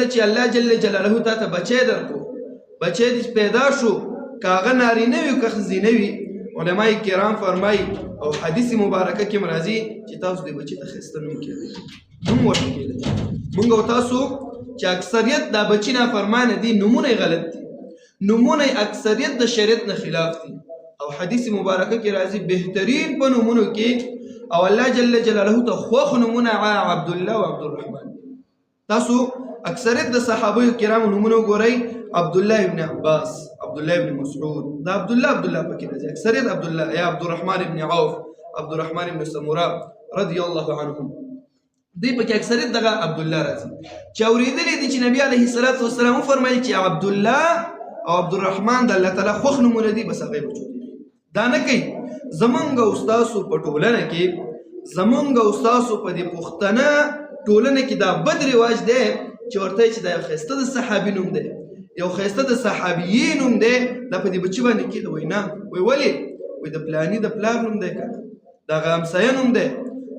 کله چې الله جل جلاله تا ته بچی درکو، بچی دې پیدا شو، که هغه نارینه وي که ښځینه وي، علما کرام فرمایي او حدیث مبارکه کې هم راځي چې تاسو دې بچي ته ښایسته نوم کېږدئ، نوم ورته کېږدئ. مونږ او تاسو چې اکثریت دا بچي نافرمانه دي، نومونه یې غلط دي، نومونه یې اکثریت د شریعت نه خلاف دي. او حدیث مبارکه کې راځي بهترین په نومونو کې او الله جل جلاله ته خوښ نومونه عبدالله او عبدالرحمن. تاسو اکثریت د صحابه کرامو نومونه وګورئ، عبدالله ابن عباس، عبدالله ابن مسعود، دا عبدالله عبدالله پکې راځي اکثریت، عبدالله یا عبدالرحمن ابن عوف، عبدالرحمن ابن سموره رضی الله عنهم، دی پکې اکثریت دغه عبدالله راځي. چې اورېدلې دي چې نبی علیه الصلاة والسلام وفرمایل چې عبدالله او عبدالرحمن د الله تعالی خوښ نومونه دي، بس هغه یې بچو دي. دا نه کوي. زمونږ او ستاسو په ټولنه کې، زمونږ او ستاسو په دې پښتنه ټولنه کې دا بد رواج دی چې ورته چې دا یو ښایسته د صحابي نوم دی، یو ښایسته د صحابیې نوم دی، دا په دې بچي باندې کېده. وایي نه، وایي ولې؟ وایي د پلاني د پلار نوم دی که نه، د هغه همسایه نوم دی،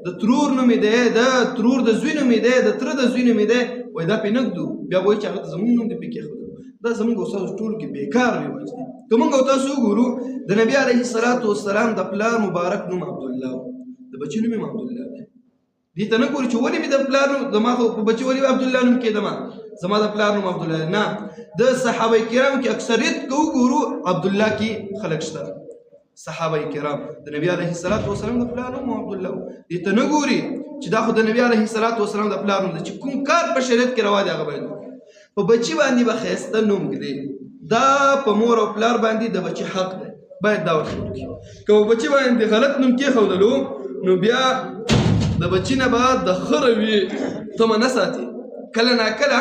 د ترور نوم یې دی، د ترور د زوی نوم یې دی، د تره د زوی نوم یې دی، وایي دا پرې نه ږدو. بیا وایي چې هغه ته زمونږ نوم دې پرې کېښودو. دا زمونږ او ستاسو ټولو کې بېکار رواج دی. که مونږ او تاسو وګورو د نبي علیه الصلاة والسلام د پلار مبارک نوم عبدالله و، د بچي نوم یې عبدالله دی. دې ته نه ګوري چې ولې مې د پلار نوم، زما خو په بچي ولې عبدالله نوم کېدم، زما د پلار نوم عبدالله دی. نه، د صحابه کرام کې اکثریت که وګورو عبدالله کې خلک شته. صحابه کرام د نبی علیه الصلاة والسلام د پلار نوم عبدالله و. دې ته نه ګوري چې دا خو د نبی علیه الصلاة والسلام د پلار نوم دی، چې کوم کار په شریعت کې روا دی هغه باید وکړي. په بچي باندې به ښایسته نوم ږدي، دا په مور او پلار باندې د بچي حق دی، باید دا ورته وکړي. که په بچي باندې غلط نوم کېښودلو نو بیا د بچي نه به د ښه رویې تمه نه ساتي. کله ناکله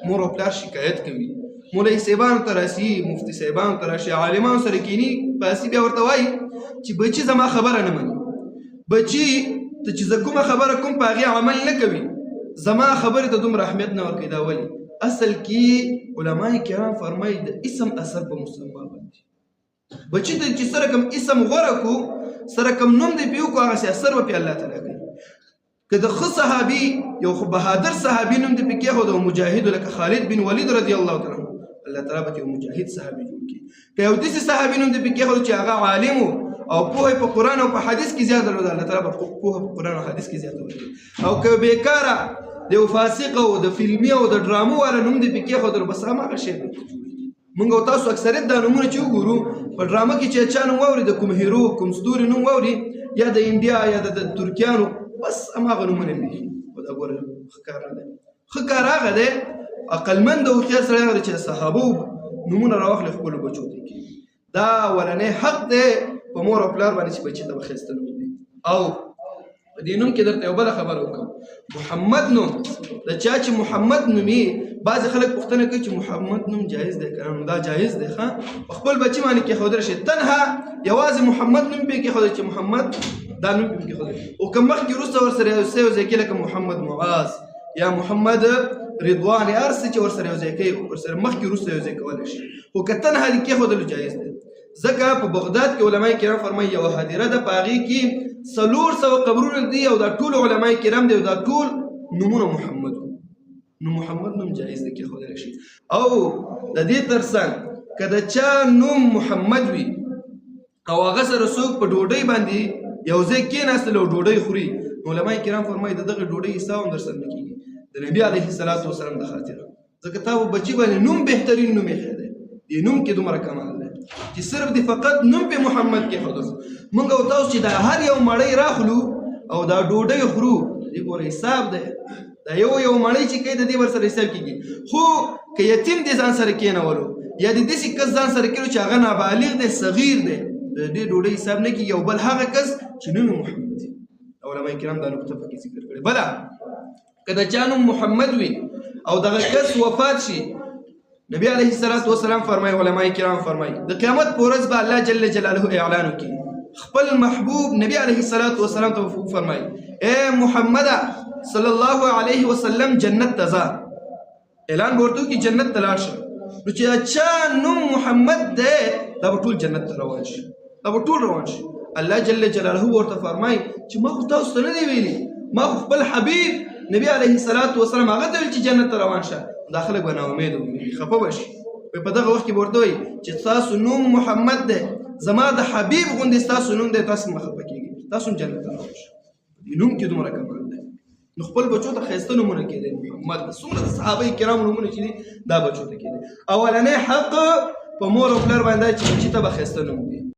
مور او پلار شکایت کوي، مولوي صاحبانو ته راسي، مفتي صاحبانو ته راشي، عالمانو سره کینی پاسي، بیا ورته وایي چې بچي زما خبره نه مني، بچي ته چې زه کومه خبره کوم په هغې عمل نه کوي، زما خبرې ته دومره اهمیت نه ورکوي. دا ولې؟ اصل کې علما کرام فرمایي د اسم اثر په مسما باندې، بچي ته چې سره کوم اسم غوره کو، سره کوم نوم دی پې وکړو، هغسې اثر به پې الله تعالی کوي. که د ښه صحابي یو خو بهادر صحابي نوم دې پې کېښود او مجاهد لکه خالد بن ولید رضی الله تعالی عنه، الله تعالی به یو مجاهد صحابي جوړ کړي. که یو داسې صحابي نوم دې پې کېښود چې هغه عالم و او پوهه په قرآن او په حدیث کې زیاته درلوده، الله تعالی به پوهه په قرآن او حدیث کې زیاته ورکړي. او که بېکاره د یو فاسق او د فلمي او د ډرامو والا نوم دې پې کېښود، بس هماغه شی به جوړېږي. مونږ او تاسو اکثریت دا نومونه چې وګورو په ډرامه کې چې چا نوم واوري، د کوم هیرو کوم ستوري نوم واوري، یا د انډیا یا د ترکیانو، بس هماغه نومونه لیکي. خو دا ګوره ښه کار نه دی. ښه کار هغه دی، عقلمند او هوښیار سړی هغه دی چې د صحابو نومونه راواخلي خپلو بچو ته کېږي. دا اولنی حق دی په مور او پلار باندې چې بچي ته به ښایسته نوم دی. او په دې نوم کې درته یو بله خبره وکړم، محمد نوم د چا چې محمد نومي، بعضې خلک پوښتنه کوي چې محمد نوم جایز دی که نه؟ نو دا جایز دی، ښه په خپل بچي باندې کېښودل شي، تنها یوازې محمد نوم پرې کېښودل چې محمد دا نوم پرې کېښودل، او که مخکې وروسته ورسره یو څه یو ځای کې لکه محمد معاذ یا محمد رضوان یا هر څه چې ورسره یو ځای کوي، ورسره مخکې وروسته یو ځای کولی شي، خو که تنها دې کېښودلو جایز دی. ځکه په بغداد کې علما کرام فرمایي یوه هدیره ده، په هغې کې 400 قبرونه دي او دا ټول علما کرام دي او دا ټول نومونه محمد وو. نو محمد نوم جایز دی کېښودلی شي. او د دې ترڅنګ که د چا نوم محمد وي او هغه سره څوک په ډوډۍ باندې یو ځای کېناستل او ډوډۍ خوري، نو علما کرام فرمایي د دغې ډوډۍ حساب هم درسره نه کېږي د نبي علیه الصلاة والسلام د خاطره. ځکه تا په بچي باندې نوم بهترین نوم ایښی دی، دې نوم کې دومره کمال دی چې صرف دې فقط نوم په محمد کې ښودل. مونږ او تاسو چې دا هر یو مړۍ راخلو او دا ډوډۍ خورو، دې ګوره حساب دی، دا یو یو مړۍ چې کوي د دې ورسره حساب کېږي. خو که یتیم دې ځان سره کېنولو یا دې داسې کس ځان سره کېنو چې هغه نابالغ دی، صغیر دی، د دې ډوډۍ حساب نه کېږي. او بل هغه کس چې نوم یې محمد دی، علما کرام دا نقطه پکې ذکر کړې. بله که د چا نوم محمد وي او دغه کس وفات شي، نبی علیه الصلاة والسلام فرمایي، علما کرام فرمایي د قیامت په ورځ به الله جل جلاله اعلان وکړي، خپل محبوب نبی علیه الصلاة والسلام ته فرمایي اے محمد صلی الله علیه وسلم جنت ته ځه، اعلان به ورته وکړي جنت ته لاړ شه. نو چې چا نوم محمد دی دا به ټول جنت ته روان شي، دا به ټول روان شي. الله جل جلاله ورته فرمایي چې ما خو تاسو ته نه دی ویلي، ما خو خپل حبیب نبی علیه الصلاۃ والسلام هغه ته ویل چې جنت ته روان شه، دا خلک به ناامید وي، خفه به شي. په دغه وخت کې به ورته وایي چې ستاسو نوم محمد دی، زما د حبیب غوندې ستاسو نوم دی، تاسو مه خفه کېږئ، تاسو هم جنت ته روان شئ. دې نوم کې دومره کمال دی. نو خپل بچو ته ښایسته نومونه کېدی، محمد، څومره د صحابه کرامو نومونه چې دي دا بچو ته کېدی. اولنی حق په مور او پلار باندې چې بچي ته به ښایسته نوم دی.